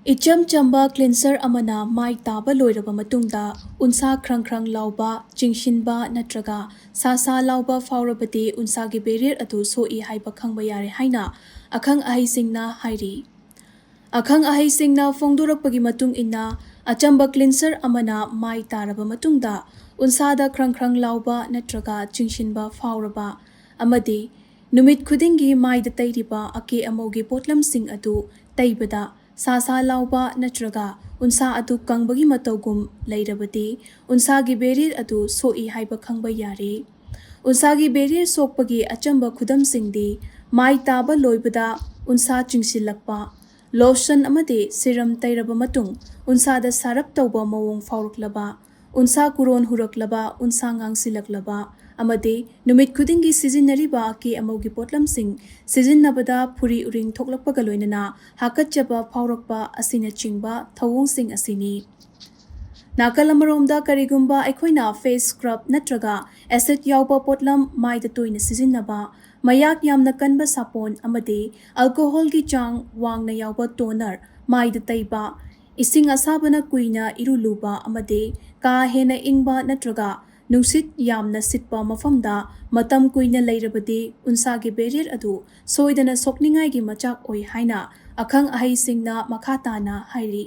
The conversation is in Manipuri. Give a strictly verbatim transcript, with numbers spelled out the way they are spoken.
ꯏꯆꯝ ꯆꯝꯕ cleanser ꯑꯃꯅ ꯃꯥꯏ ꯇꯥꯕ ꯂꯣꯏꯔꯕ ꯃꯇꯨꯡꯗ ꯎꯟꯁꯥ ꯈ꯭ꯔꯪ ꯈ꯭ꯔꯪ ꯂꯥꯎꯕ, ꯆꯤꯡꯁꯤꯟꯕ ꯅꯠꯇ꯭ꯔꯒ ꯁꯥ ꯁꯥ ꯂꯥꯎꯕ ꯐꯥꯎꯔꯕꯗꯤ ꯎꯟꯁꯥꯒꯤ barrier ꯑꯗꯨ ꯁꯣꯛꯏ ꯍꯥꯏꯕ ꯈꯪꯕ ꯌꯥꯔꯦ ꯍꯥꯏꯅ ꯑꯈꯪ ꯑꯍꯩꯁꯤꯡꯅ ꯍꯥꯏꯔꯤ꯫ ꯑꯈꯪ ꯑꯍꯩꯁꯤꯡꯅ ꯐꯣꯡꯗꯣꯔꯛꯄꯒꯤ ꯃꯇꯨꯡ ꯏꯟꯅ, ꯑꯆꯝꯕ cleanser ꯑꯃꯅ ꯃꯥꯏ ꯇꯥꯔꯕ ꯃꯇꯨꯡꯗ ꯎꯟꯁꯥꯗ ꯈ꯭ꯔꯪ ꯈ꯭ꯔꯪ ꯂꯥꯎꯕ ꯅꯠꯇ꯭ꯔꯒ ꯆꯤꯡꯁꯤꯟꯕ ꯐꯥꯎꯔꯕ ꯑꯃꯗꯤ ꯅꯨꯃꯤꯠ ꯈꯨꯗꯤꯡꯒꯤ ꯃꯥꯏꯗ ꯇꯩꯔꯤꯕ ꯑꯀꯦ ꯑꯃꯧꯒꯤ ꯄꯣꯠꯂꯝꯁꯤꯡ ꯑꯗꯨ ꯇꯩꯕꯗ ꯁꯥ ꯁꯥ ꯂꯥꯎꯕ ꯅꯠꯇ꯭ꯔꯒ ꯎꯟꯁꯥ ꯑꯗꯨ ꯀꯪꯕꯒꯤ ꯃꯇꯧꯒꯨꯝ ꯂꯩꯔꯕꯗꯤ ꯎꯟꯁꯥꯒꯤ barrier ꯑꯗꯨ ꯁꯣꯛꯏ ꯍꯥꯏꯕ ꯈꯪꯕ ꯌꯥꯔꯦ꯫ ꯎꯟꯁꯥꯒꯤ barrier ꯁꯣꯛꯄꯒꯤ ꯑꯆꯝꯕ ꯈꯨꯗꯝꯁꯤꯡꯗꯤ ꯃꯥꯏ ꯇꯥꯕ ꯂꯣꯏꯕꯗ ꯎꯟꯁꯥ ꯆꯤꯡꯁꯤꯜꯂꯛꯄ, lotion ꯑꯃꯗꯤ serum ꯇꯩꯔꯕ ꯃꯇꯨꯡ ꯎꯟꯁꯥꯗ ꯁꯥꯔꯞ ꯇꯧꯕ ꯃꯑꯣꯡ ꯐꯥꯎꯔꯛꯂꯕ, ꯎꯟꯁꯥ ꯀꯨꯔꯣꯟ ꯍꯨꯔꯛꯂꯕ, ꯎꯟꯁꯥ ꯉꯥꯡꯁꯤꯜꯂꯛꯂꯕ ꯑꯃꯗꯤ ꯅꯨꯃꯤꯠ ꯈꯨꯗꯤꯡꯒꯤ ꯁꯤꯖꯤꯟꯅꯔꯤꯕ ꯑꯀꯦ ꯑꯃꯧꯒꯤ ꯄꯣꯠꯂꯝꯁꯤꯡ ꯁꯤꯖꯤꯟꯅꯕꯗ ꯐꯨꯔꯤ ꯎꯔꯤꯡ ꯊꯣꯛꯂꯛꯄꯒ ꯂꯣꯏꯅꯅ ꯍꯥꯀꯠꯆꯕ ꯐꯥꯎꯔꯛꯄ ꯑꯁꯤꯅꯆꯤꯡꯕ ꯊꯧꯑꯣꯡꯁꯤꯡ ꯑꯁꯤꯅꯤ꯫ ꯅꯥꯀꯜ ꯑꯃꯔꯣꯝꯗ, ꯀꯔꯤꯒꯨꯝꯕ ꯑꯩꯈꯣꯏꯅ face scrub ꯅꯠꯇ꯭ꯔꯒ acid ꯌꯥꯎꯕ ꯄꯣꯠꯂꯝ ꯃꯥꯏꯗ ꯇꯣꯏꯅ ꯁꯤꯖꯤꯟꯅꯕ, ꯃꯌꯥꯛ ꯌꯥꯝꯅ ꯀꯟꯕ ꯁꯥꯄꯣꯟ ꯑꯃꯗꯤ alcohol ꯒꯤ ꯆꯥꯡ ꯋꯥꯡꯅ ꯌꯥꯎꯕ toner ꯃꯥꯏꯗ ꯇꯩꯕ, ꯏꯁꯤꯡ ꯑꯁꯥꯕꯅ ꯀꯨꯏꯅ ꯏꯔꯨ ꯂꯨꯕ ꯑꯃꯗꯤ ꯀꯥ ꯍꯦꯟꯅ ꯏꯪꯕ ꯅꯠꯇ꯭ꯔꯒ ꯅꯨꯡꯁꯤꯠ ꯌꯥꯝꯅ ꯁꯤꯠꯄ ꯃꯐꯝꯗ ꯃꯇꯝ ꯀꯨꯏꯅ ꯂꯩꯔꯕꯗꯤ ꯎꯟꯁꯥꯒꯤ barrier ꯑꯗꯨ ꯁꯣꯏꯗꯅ ꯁꯣꯛꯅꯤꯡꯉꯥꯏꯒꯤ ꯃꯆꯥꯛ ꯑꯣꯏ ꯍꯥꯏꯅ ꯑꯈꯪ ꯑꯍꯩꯁꯤꯡꯅ ꯃꯈꯥ ꯇꯥꯅ ꯍꯥꯏꯔꯤ꯫